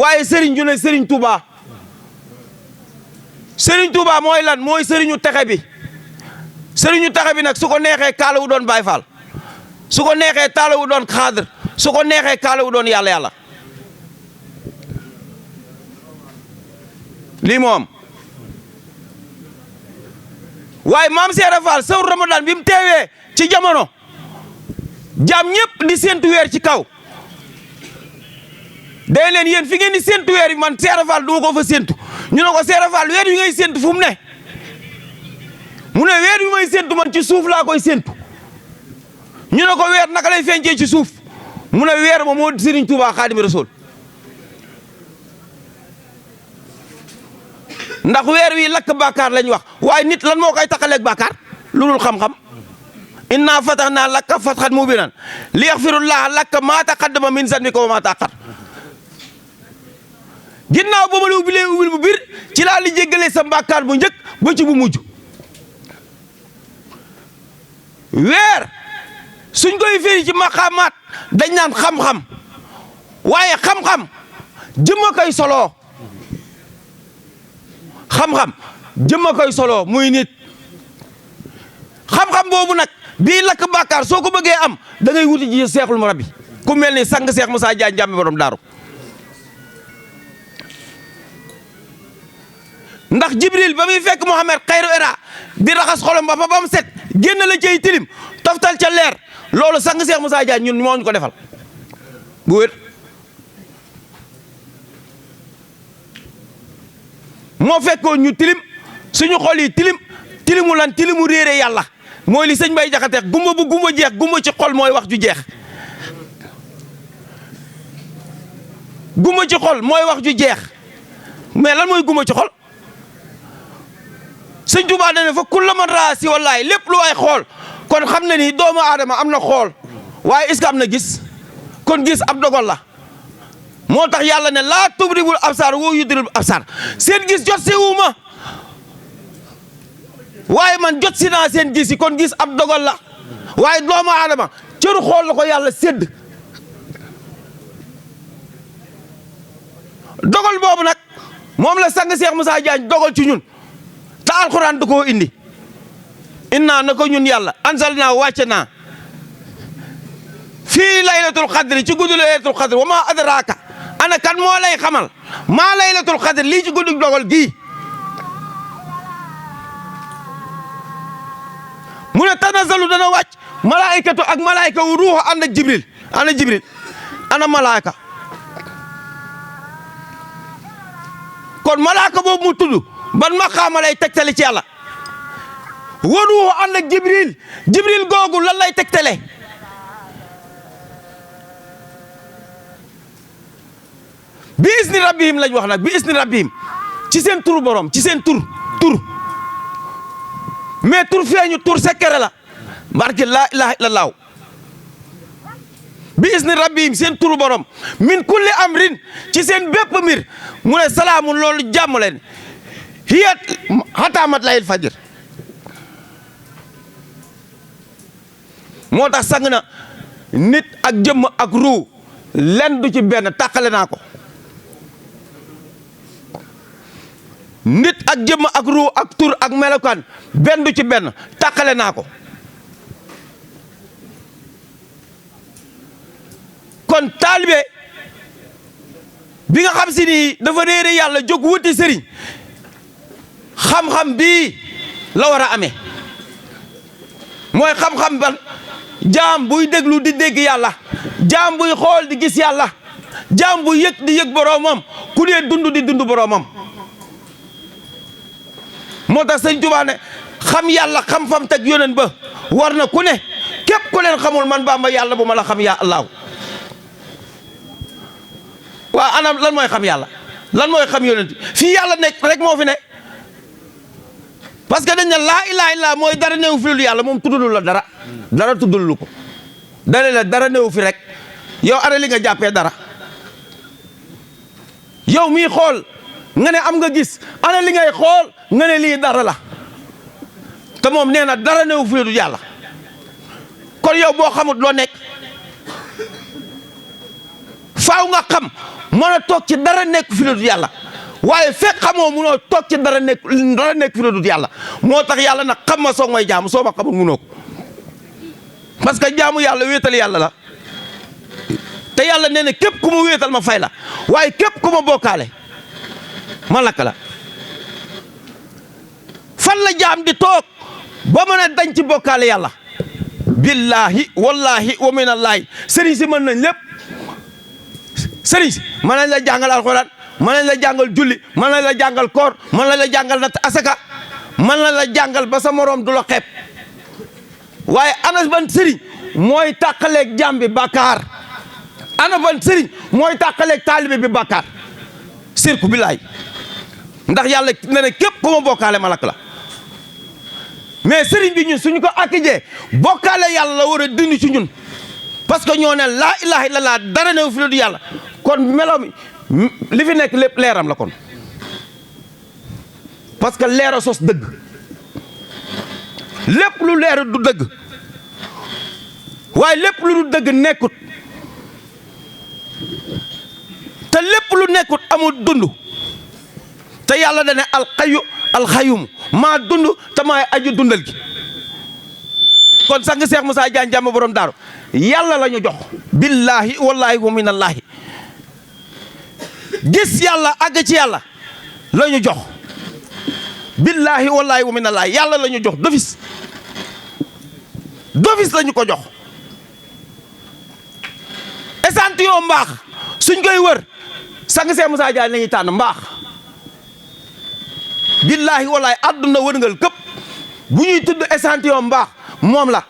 waaye sëriñ ju ne sëriñ Touba sëriñ Touba mooy lan mooy sëriñu texe bi sëriñu texe bi nag su ko neexee kaala wu doon Baay Faal su ko neexee taala wu doon xaadir su ko neexee kaala wu doon yàlla yàlla lii moom waaye maam Seera Faal sawru Ramadan bi mu teewee ci jamono jaam ñëpp di séntu weer ci kaw day leen yéen fi ngeen di séntu weer yi man Seera Faal du ma ko fa séntu ñu ne ko Seera Faal weer wi ngay séntu fu mu ne mu ne weer wi may séntu man ci suuf laa koy séntu ñu ne ko weer naka lay feeñcee ci suuf mu ne weer ma moo Sëriñ Tuubaa Xaadimu Rasuul ndax weer wi lakk bàkkaar lañ wax waaye nit lan moo koy taxaleeg bàkkaar lu dul xam-xam inna fatahnaa laka fathan mubiinan li yaxfirullaaha laka maa taqaddama min zanbika wa maa ta'akhkhar ginnaaw ba ma la ubbilee ubbil bu biir ci laa li jéggalee sa bàkkaar bu njëkk ba ci bu mujj weer suñ koy firi ci maqaamaat dañ naan xam-xam waaye xam-xam jëmma koy soloo xam-xam jëmma koy soloo muy nit xam-xam boobu nag bii lakk bàkkaar soo ko bëggee am da ngay wuti ji seexul murabbi ku mel ni sang Seex Musaa Jaañ Njàmbe borom daaru ndax Jibril ba muy fekk Muhammad xayru era di raxas xolam ba mu set génn la cay tilim toftal ca leer loolu sang Seex Musaa Jaañ ñun moo ñu ko defal bu wér moo fekkoon ñu tilim suñu xol yi tilimu lan tilimu réere yàlla mooy li sëñ Bay Jaxate gumba bu gumba jeex gumba ci xol mooy wax ju jeex gumba ci xol mooy wax ju jeex mais lan mooy gumba ci xol sëñ Tuubaa dane fa kulla man raa si wallaay lépp lu waay xool kon xam na ni doomu aadama am na xool waaye est-ce que am na gis kon gis ab dogal la moo tax yàlla ne laa tubribul absaar woo yudribul absaar seen gis jot si wuuma waaye man jot si naa seen gis yi kon gis ab dogal la waaye doomu aadama cëru xool la ko yàlla sédd dogal boobu nag moom la sang Seex Musaa Jaañ dogal ci ñun te alxuraan da koo indi inna na ko ñun yàlla ansal naa wàcce naa fii laylatul xadri ci guddi laylatul xadri wa maa adraaka ana kan moo lay xamal maa laylatul xadri lii ci guddi dogal gii mu ne tanazalu dana wàcc malaayikatu ak malaayika wu ruuxu ànd ak jibril ana malaayika kon malaayika boobu mu tudd ban maqaama lay tegtale ci yàlla wa ruuxu ànd ak jibril googu lan lay tegtale bi isni rabbihim lañ wax nag bi isni rabbihim ci seen turu borom ci seen tur mais tur feeñu tur sekkere la barke laa ilaha illallah bi isni rabbihim seen turu borom min kulli amrin ci seen bépp mbir mu ne salaamun loolu jàmm leen hiyat hatta matla'il fajr moo tax sang na nit ak jëmm ak ruu len du ci benn tàqale naa ko nit ak jëmm ak ruu ak tur ak melokaan benn du ci benn tàqale naa ko kon taalibe bi nga xam si ni dafa réere yàlla jóg wuti sëriñ xam-xam bii la war a amee mooy xam-xam ban jaam buy déglu di dégg yàlla jaam buy xool di gis yàlla jaam buy yëg di yëg boroomam ku dee dund di dund boroomam moo tax sëñ Tuubaa ne xam yàlla xam fam teg yóneen ba war na ku ne képp ku leen xamul man Bamba yàlla bu ma la xam yaa Allaahu waaw anam lan mooy xam yàlla lan mooy xam yónent fii yàlla nekk rek moo fi ne parce que dañ ne laa ilaaha illallaah mooy dara néew fi lu yàlla moom tuddul la dara tuddul lu ko dale la dara néew fi rek yow ana li nga jàppee dara yow mii xool nga ne am nga gis ana li ngay xool nga ne lii dara la te moom nee na dara néew fi lu yàlla kon yow boo xamut loo nekk faaw nga xam mën a toog ci dara nekk fi la dul yàlla waaye fekk xamoo munoo toog ci dara nekk fi la dul yàlla moo tax yàlla nag xam ma soog may jaamu soo ma xamul munoo ko parce que jaamu yàlla wéetal yàlla la te yàlla nee na képp ku ma wéetal ma fay la waaye képp ku ma bokkaale ma lakk la fan la jaam di toog ba mën a dañ ci bokkaale yàlla billahi wallahi wa minallahi sëriñ si mën nañ lépp sëriñ si mën nañ la jàngal alxuraan mën nañ la jàngal julli mën nañ la jàngal koor mën nañ la jàngal natt asaka mën nañ la jàngal ba sa moroom du la xeeb waaye ana ban sëriñ mooy tàqaleeg jaam bi bàkkaar ana ban sëriñ mooy tàqaleeg taalibe bi bàkkaar sirku billaay ndax yàlla ne ne képp ku ma bokkaale ma lakk la mais sëriñ bi ñun suñu ko akkijee bokkaale yàlla la war a dindi ci ñun parce que ñoo ne laa ilaha illallah dara ne fi lu du yàlla kon melo mi li fi nekk lépp leeram la kon parce que leer a sos dëgg lépp lu leer du dëgg waaye lépp lu du dëgg nekkut te lépp lu nekkut amul dund te yàlla da ne alxayum maa dund te maay aju dundal gi kon sang Cheikh Moussa Diagne jàmm borom daaru yàlla la ñu jox billahi wallahi wa minallahi gis yàlla àgg ci yàlla la ñu jox billahi wallahi wa minallahi yàlla la ñu jox dofis la ñu ko jox échantillon mbaax suñ koy wër sang Cheikh Moussa Diagne la ñuy tànn mbaax billahi wallahi àdduna wërngal këpp bu ñuy tudd échantillon mbaax moom la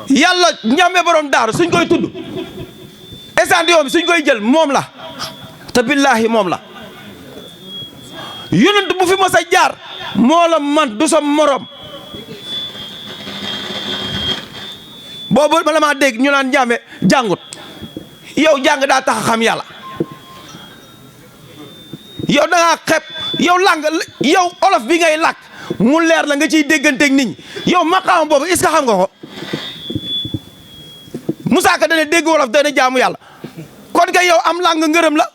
yàlla ñame borom daaru suñ koy tudd échantillon bi suñ koy jël moom la te billahi moom la yonent bu fi mos a jaar moo la man du sa morom boobu ma la maa dégg ñu naan njàmbe jàngut yow jàng daa tax a xam yàlla yow da ngaa xeeb yow làng yow olof bi ngay làkk mu leer la nga ciy dégganteeg nit ñi yow maqaam boobu est-ce que xam nga ko Moussa Ka dana dégg wolof dana jaamu yàlla kon kay yow am làng ngërëm la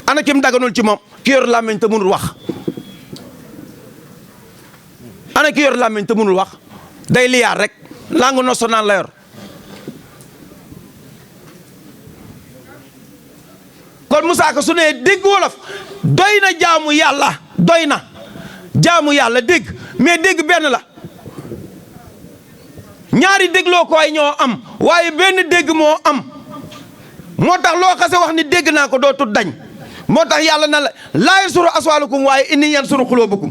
ana kim daganul ci moom ki yor làmmiñ te mënul wax ana ki yor làmmiñ te mënul wax day liyaar rek langue nationale la yor kon Moussa Ka su ne dégg wolof doy na jaamu yàlla doy na jaamu yàlla dégg mais dégg benn la ñaari dégloo koy ñoo am waaye benn dégg moo am moo tax loo xase wax ni dégg naa ko dootul dañ moo tax yàlla na la laa yansuru aswaalukum waaye inni yansuru xuloobukum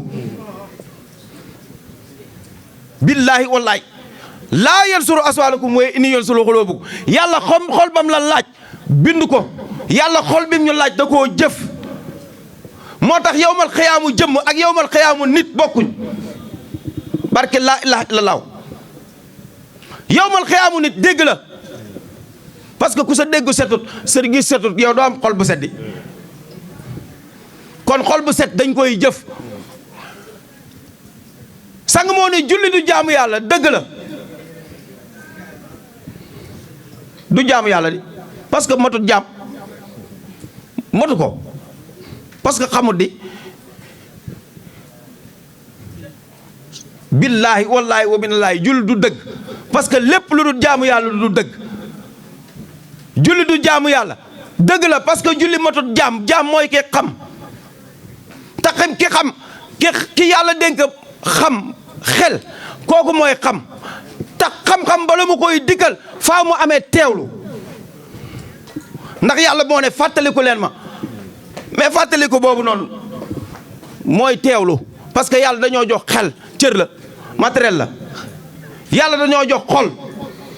billaahi wallaahi laa yansuru aswaalukum waaye inni yansuru xuloobukum yàlla xol bam la laaj bind ko yàlla xol bim ñu laaj da koo jëf moo tax yowmal xiyaamu jëmm ak yowmal xiyaamu nit bokkuñ barke laa ilaaha illallaah yowmal xiyaamu nit dégg la parce que ku sa déggu setut sa gis setut yow doo am xol bu seddi kon xol bu set dañ koy jëf sang moo ne julli du jaamu yàlla dëgg la du jaamu yàlla di parce que matut jaam matu ko parce que xamut di billaahi wallaahi wa binallaahi julli du dëgg parce que lépp lu du jaamu yàlla du dëgg julli du jaamu yàlla dëgg la parce que julli matut jaam mooy ki xam te xam ki xam ki yàlla dénk xam xel kooku mooy xam te xam-xam bala mu koy dikkal faa mu amee teewlu ndax yàlla moo ne fàttaliku leen ma mais fàttaliku boobu noonu mooy teewlu parce que yàlla dañoo jox xel cër la matériel la yàlla dañoo jox xol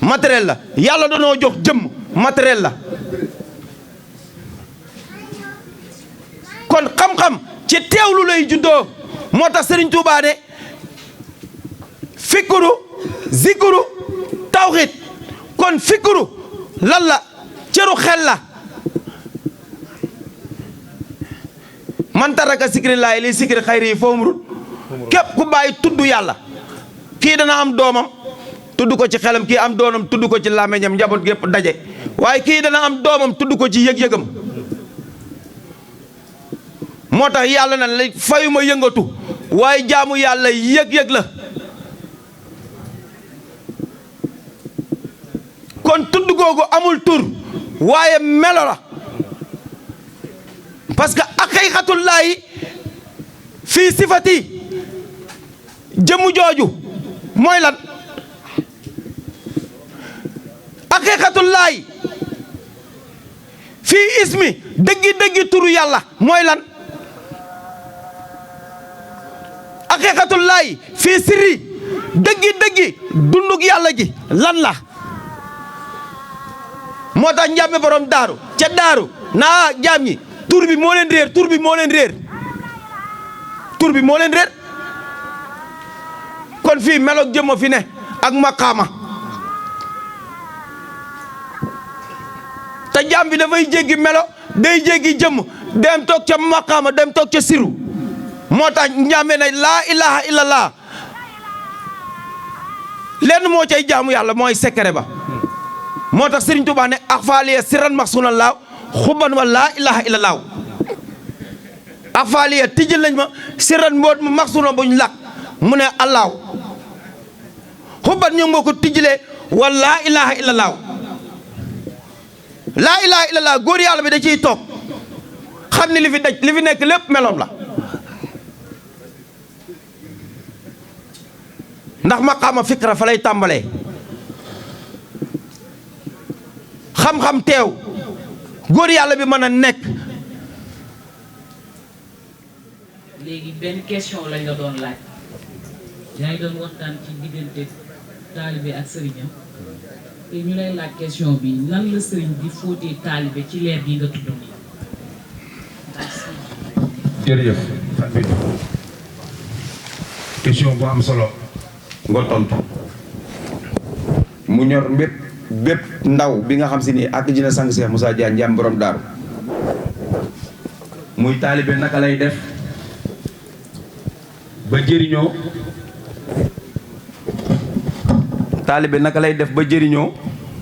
matériel la yàlla dañoo jox jëmm matériel la kon xam-xam ci teewlu lay juddoo moo tax Serigne Touba ne fikuru zikuru tawxiid kon fikuru lan la cëru xel la man taraka sikrillaahi li sikri xayri foo murut képp ku bàyyi tudd yàlla kii dana am doomam tudd ko ci xelam, kii am doomam tudd ko ci làmmiñam, njaboot gépp daje. waaye kii dana am doomam tudd ko ci yëg-yëgam. moo tax yàlla na la fayuma yëngatu waaye jaamu yàlla yëg-yëg la. kon tudd googu amul tur waaye melo la, parce que haqiqatullaahi fii sifati jëmu jooju mooy lan? haqiqatullaahi fii ismi dëggi turu yàlla mooy lan? haqiqatullaahi fii sirri dëggi dundug yàlla gi lan la? moo tax njàmme borom daaru ca daaru naa jaam ñi tur bi moo leen réer, tur bi moo leen réer, tur bi moo leen réer. kon fii meloog jëmma fi ne ak maqaama, te jaam bi dafay jéggi melo day jéggi jëmm dem toog ca maqaama dem toog ca siru. moo tax njàmme ne laa ilaha illallah lenn moo cay jaamu yàlla mooy secret ba. moo tax Serigne Touba ne axfaaliya sirran maxsunan laaw xubban wa laa ilaha illa laaw. axfaaliya tijjil nañ ma sirran mboot ma maxsunan buñ làkk mu ne allaaw xubban ñu nga ko tijjilee wa laa ilaha illa laaw. laa ilaha illa laaw góor yàlla bi da ciy toog xam ne li fi nekk lépp meloom la. ndax maqaama fikra fa lay tàmbalee. xam-xam teew góor yàlla bi mën a nekk. léegi benn question lañ la doon laaj. yaa ngi doon waxtaan ci diggante taalibe ak sëriñam te ñu lay laaj question bi nan la sëriñ bi fóotee taalibe ci leer gi nga tudd nii. jërëjëf question bu am solo nga tontu mu ñor bépp ndaw bi nga xam si ni ak jina sang Cheikh Moussa Diagne njàm borom daaru muy taalibe naka lay def ba jëriñoo taalibe naka lay def ba jëriñoo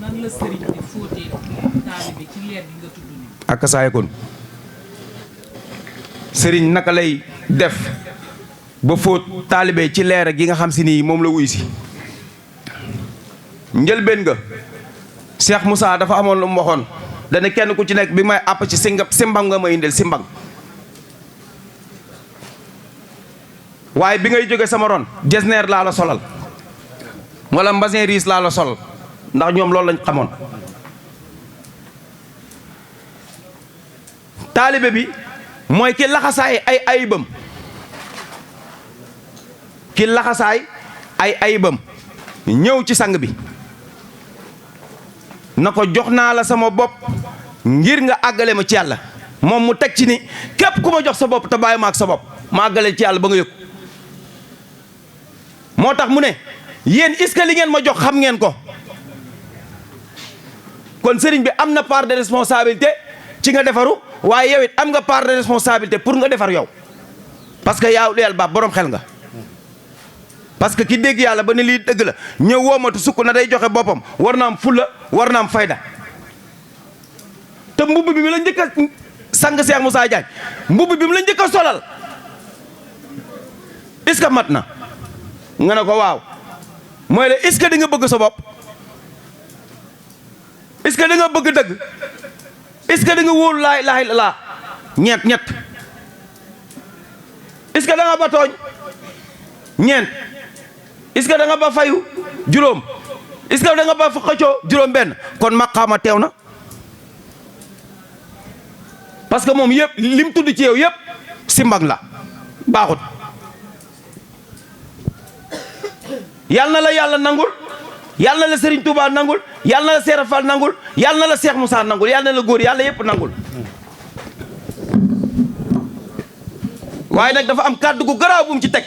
nan la sëriñ bi fóotee taalibe ci leer gi nga tudd nii. ak saay kon sëriñ naka lay def ba fóot taalibe ci leer gi nga xam si nii moom la wuy si njëlbeen nga Cheikh Moussa dafa amoon lu mu waxoon dana kenn ku ci nekk bi may àpp ci simbang nga may indil simbang waaye bi ngay jóge sama ron jesneer laa la solal wala mbasin riis laa la solal ndax ñoom loolu lañ xamoon. taalibe bi mooy ki laxasaay ay ayibam ki laxasaay ay ayibam ñëw ci sang bi na ko jox naa la sama bopp ngir nga àggale ma ci yàlla. moom mu teg ci ni képp ku ma jox sa bopp te bàyyi ma ak sa bopp ma àggale ci yàlla ba nga yëg. moo tax mu ne yéen est-ce que li ngeen ma jox xam ngeen ko. kon sëriñ bi am na part de responsabilité ci nga defaru waaye yow it am nga part de responsabilité pour nga defar yow parce que yaa leel ba borom xel nga. parce que ki dégg yàlla ba ne lii dëgg la ñëw woomatu sukk na day joxe boppam war na am fulla war na am fayda. te mbubb bi mu la njëkk a sang Cheikh Moussa Diagne mbubb bi mu la njëkk a solal est-ce que mat na nga ne ko waaw mooy la est-ce que di nga bëgg sa bopp est-ce que da nga bëgg dëgg est-ce que da nga wóolu laa ilaaha illallaah ñett est-ce que da nga ba tooñ ñeent est-ce que da nga ba fayu juróom est-ce que da nga ba fa xëccoo juróom benn kon maqaama teew na parce que moom yëpp lim tudd ci yow yëpp simbang la baaxut. yal na la yàlla nangul yal na la Serigne Touba nangul yal na la Seera Fall nangul yal na la Cheikh Moussa nangul yal na la góor yàlla yëpp nangul. waaye nag dafa am kàddu gu garaaw bu mu ci teg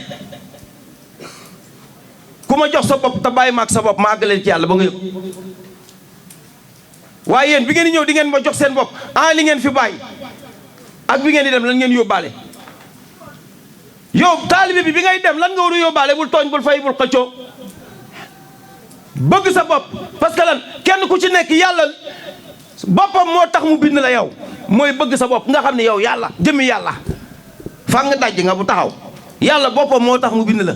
ku ma jox sa bopp te bàyyi ma ak sa bopp ma àggaleen ci yàlla ba nga yëg. waaye yéen bi ngeen di ñëw di ngeen ma jox seen bopp li ngeen fi bàyyi ak bi ngeen di dem lan ngeen yóbbaale. yow taalibe bi ngay dem lan nga war a yóbbaale bul tooñ bul fay bul xëccoo bëgg sa bopp parce que lan kenn ku ci nekk yàlla boppam moo tax mu bind la yow mooy bëgg sa bopp nga xam ne yow yàlla jëmi yàlla fa nga daj nga bu taxaw yàlla boppam moo tax mu bind la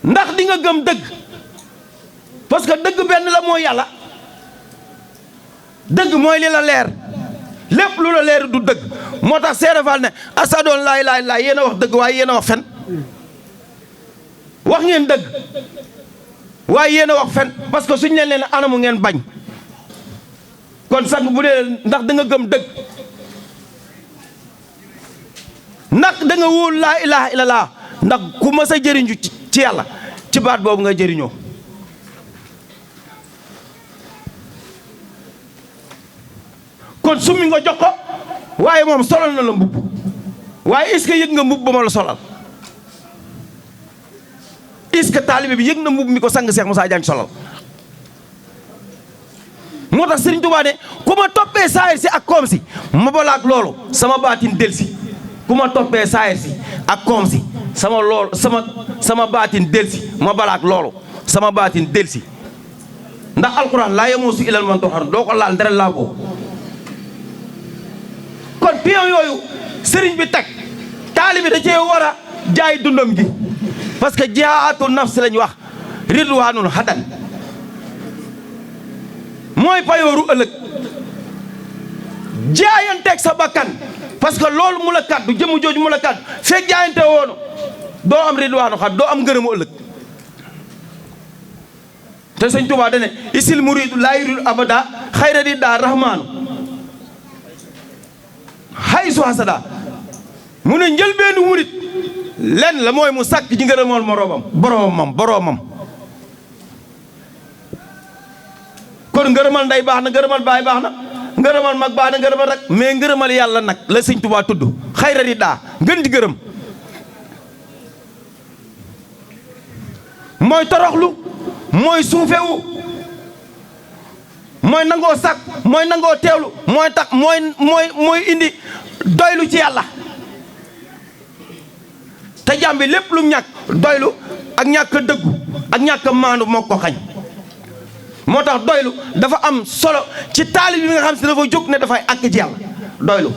ndax di nga gëm dëgg parce que dëgg benn la mooy yàlla dëgg mooy li la leer lépp lu la leer du dëgg moo tax seerafal ne asadoon laay laay laay yéen a wax dëgg waaye yéen a wax fen wax ngeen dëgg waaye yéen a wax fen parce que suñ leen anamu ngeen bañ kon sang bu dee ndax da nga gëm dëgg ndax da nga wóolu laa ilaha illallah ndax ku mas a jëriñu ci yàlla ci baat boobu nga jëriñoo kon summi nga jox ko waaye moom solal na la mbubb waaye est-ce que yëg nga mbubb ba ma la solal est-ce que taalibe bi yëg na mbubb mi ko sang Cheikh Moussa Diagne solal moo tax Serigne Touba ne ku ma toppee saayir si ak koom si ma balaak loolu sama baatin del si ku ma toppee saayir si ak koom si sama baatin del si ma balaak loolu sama baatin del si ndax alquran laa yamuusu ilal man toxar doo ko laal dara laa ko kon pion yooyu sëriñ bi teg taalibi da cee war a jaay dundam gi parce que jihaatu nafs lañ wax ridwaanul hadan mooy payooru ëllëg jaayanteeg sa bakkan parce que loolu mu la kàddu jëmu jooju mu la kàddu fekk jaayante woonu doo am ridwaanu xat doo am ngërëmu ëllëg te sëñ Tuubaa dane isil muridu laa yuridu abada xayra di daa rahmaanu xay su hasada mu ne njëlbeenu murit lenn la mooy mu sàkk ci ngërëmal boroomam kon ngërëmal ndey baax na ngërëmal baay baax na ngërëmal mag baax na ngërëmal rek mais ngërëmal yàlla nag la sëñ Tuubaa tudd xayra di daa ngën di gërëm mooy toroxlu mooy suufewu mooy nangoo sàkk mooy nangoo teewlu mooy tax mooy indi doylu ci yàlla te jàmm bi lépp lu ñàkk doylu ak ñàkk a dëggu ak ñàkk a maandu moo ko xañ moo tax doylu dafa am solo ci taalib bi nga xam si dafa jóg ne dafay àgg ci yàlla doylu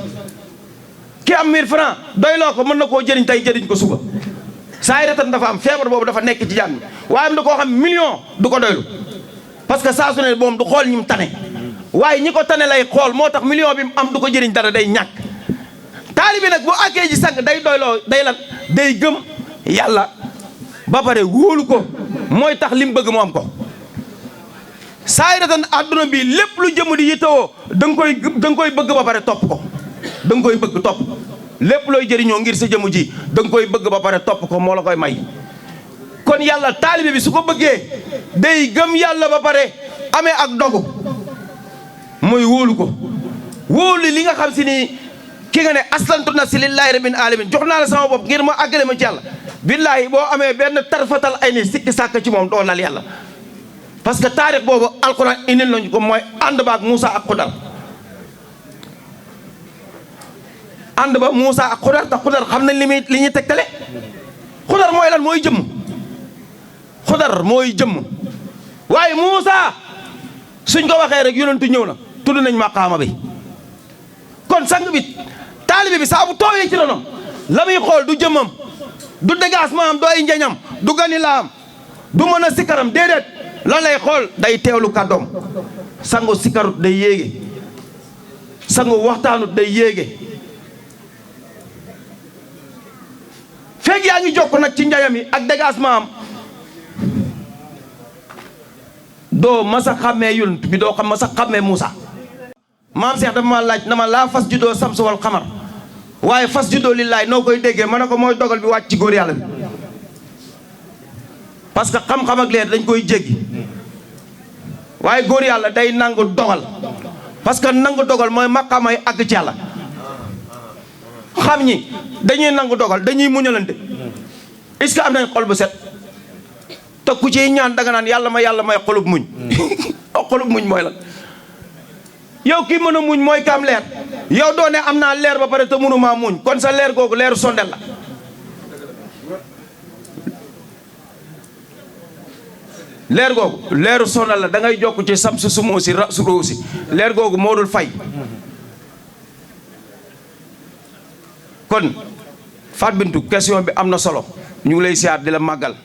ki am 1000 francs doyloo ko mën na koo jëriñ tey jëriñ ko suba saa yi retan dafa am feebar boobu dafa nekk ci jàmm waaye am na koo xam million du ko doylu parce que saa su ne moom du xool ñi mu tane waaye ñi ko tane lay xool moo tax million bi mu am du ko jëriñ dara day ñàkk taalibi nag bu àggee ji sang day doyloo day lan day gëm yàlla ba pare wóolu ko mooy tax li mu bëgg mu am ko saa yi retan adduna bi lépp lu jëm di yittewoo da nga koy bëgg ba pare topp ko da nga koy bëgg topp lépp looy jëriñoo ngir sa jëmu ji da nga koy bëgg ba pare topp ko moo la koy may kon yàlla taalibe bi su ko bëggee day gëm yàlla ba pare amee ak dogu mooy wóolu ko wóolu li nga xam si ni ki nga ne aslantu nafsi lillahi rabbil alamin jox naa la sama bopp ngir ma àggale ma ci yàlla billaahi boo amee benn tarfatal ay ni sikki sàkk ci moom doo lal yàlla parce que taarix boobu alquran indil nañu ko mooy ànd ba ak Moussa ak Xudar ànd ba Moussa ak Xudar te Xudar xam nañ li ñuy tegtale Xudar mooy lan mooy jëmm Xudar mooy jëmm waaye Moussa suñ ko waxee rek yonentu ñëw na tudd nañ maqaama bi kon sang bi taalibe bi saa bu tooyee ci ronam la muy xool du jëmmam du dégagement am du ay njañam du ganilaam du mën a sikaram déedéet lan lay xool day teewlu kàddoom sangu sikarut day yéege sangu waxtaanut day yéege feeg yaa ngi jokk nag ci njayam yi ak dégagement am doo masa xàmmee yonent bi doo xam masa xàmmee Moussa maam Cheikh dafa ma laaj na ma laa fas juddoo samsu wal xamar waaye fas juddoo lillaay noo koy déggee ma ne ko mooy dogal bi wàcc ci góor yàlla bi parce que xam-xam ak leer dañ koy jéggi waaye góor yàlla day nangu dogal parce que nangu dogal mooy maqaamay àgg ci yàlla xam ñi dañuy nangu dogal dañuy muñalante est-ce que am nañ xol bu set te ku ciy ñaan danga naan yàlla may xolub muñ xolub muñ mooy lan yow kii mën a muñ mooy kam leer yow doo ne am naa leer ba pare te mënumaa muñ kon sa leer googu leeru sondel la leer googu leeru sonal la da ngay jokk ci sam su sumoo si ra suroo si leer googu moo dul fay kon Fatou Bintou question bi am na solo ñu ngi lay siyaat di la màggal